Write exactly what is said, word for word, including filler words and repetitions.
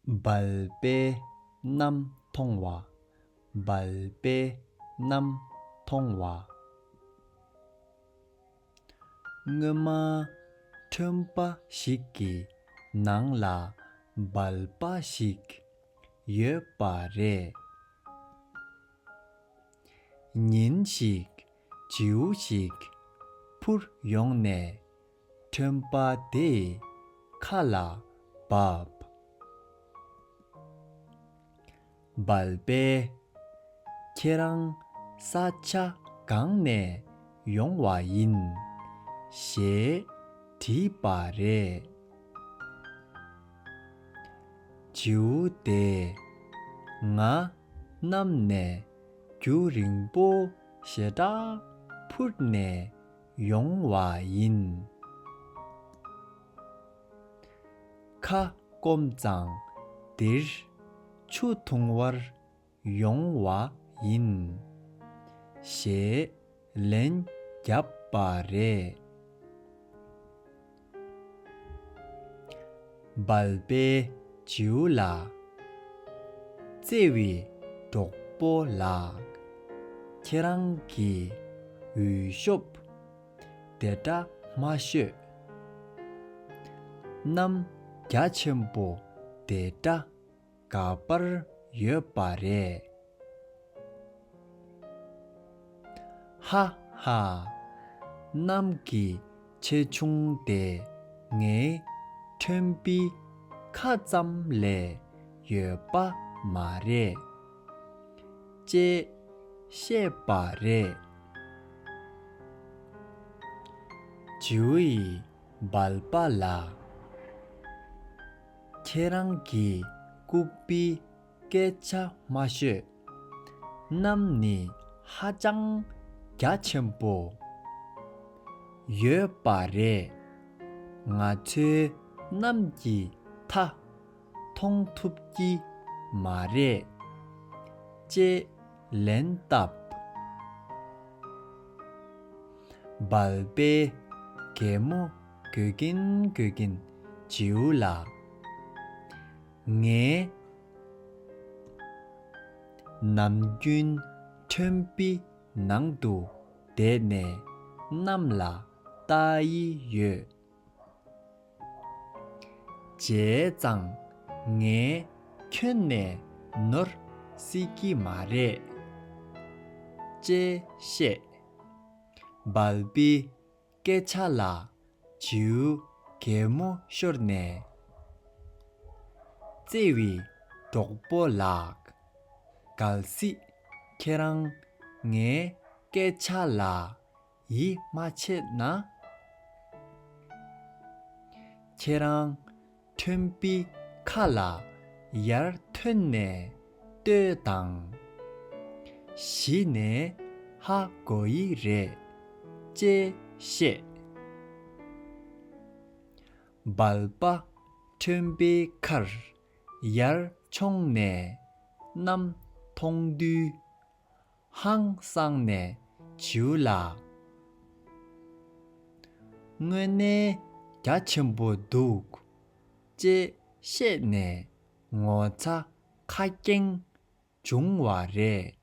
སྦལ་པས་གནམ་མཐོང་བ། སྦལ་པས་གནམ་མཐོང་བ། སྔོན་མ་ཁྲོན་པ་ཞིག་གི་ནང་ལ་སྦལ་པ་ཞིག་ཡོད་པ་རེད། ཉིན་ཞིག་བྱིའུ་ཞིག་འཕུར་ཡོང་ནས་ཁྲོན་པ་དེའི་ཁ་ལ་བབས། སྦལ་པས། ཁྱེད་རང་ས་ཆ་གང་ནས་ཡོང་བ་ཡིན། ཞེས་དྲིས་པ་རེད། བྱིའུ་དེས། ང་གནམ་ནས་རྒྱུན་རིང་པོ་ཞེ་དྲག་འཕུར་ནས་ཡོང་བ་ཡིན། ཁ་སྐོམ་ཙང་འདིར་ཆུ་འཐུང་བར་ཡོང་བ་ཡིན། ཞེས་ལན་བརྒྱབ་པ་རེད། སྦལ་པས་བྱིའུ་ལ། བརྩེ་བའི་གྲོགས་པོ་ལགས། ཁྱེད་རང་གི་འོས་ཤོབ་དེ་འདྲ་མ་ཤོད། གནམ་རྒྱ་ཆེན་པོ་དེ་འདྲ་ག་པར་ཡོད་པ་རེད། ཧ་ཧ། གནམ་གྱི་ཆེ་ཆུང་དེ་ངའི་ཁྲོན་པའི་ཁ་ཙམ་ལས་ཡོད་པ་མ་རེད། ཅེས་བཤད་པ་རེད། བྱིའུ་ཡིས་སྦལ་པ་ལ། ཁྱེད་རང་གི་ལྐུགས་པའི་སྐད་ཆ་མ་ཤོད། གནམ་ནི་ཧ་ཅང་རྒྱ་ཆེན་པོ་ཡོད་པ་རེད། ང་ཚོའི་གནམ་གྱི་མཐའ་མཐོང་ཐུབ་ཀྱི་མ་རེད། ཅེས་ལན་བཏབ། སྦལ་པས་གད་མོ་དགོད་ཀྱིན་དགོད་ཀྱིན་བྱིའུ་ལ། ངས་ནམ་རྒྱུན་ཁྲོན་པའི་ནང་དུ་བསྡད་ནས་གནམ་ལ་ལྟ་ཡི་ཡོད། བྱས་ཙང་ངས་ཁྱོན་ནས་ནོར་སྲིད་ཀྱི་མ་རེད། ཅེས་བཤད། སྦལ་པའི་སྐད་ཆ་ལ་བྱིའུ་གད་མོ་ཤོར་ནས། བརྩེ་བའི་གྲོགས་པོ་ལགས། གལ་སྲིད་ཁྱེད་རང་ངའི་སྐད་ཆ་ལ་ཡིད་མ་ཆེས་ན། ཁྱེད་རང་ཁྲོན་པའི་ཁ་ལ་ཡར་ཐོན་ནས་ལྟོས་དང་། གཞི་ནས་ཧ་གོ་ཡི་རེད། ཅེས་བཤད། སྦལ་པ་ཁྲོན་པའི་ཁར་ཡར་མཆོངས་ནས་གནམ་མཐོང་དུས། ཧང་སངས་ནས་བྱིའུ་ལ། དངོས་གནས་རྒྱ་ཆེན་པོ་འདུག། ཅེས་བཤད་ནས་ངོ་ཚ་ཁ་སྐྱེངས་བྱུང་བ་རེད།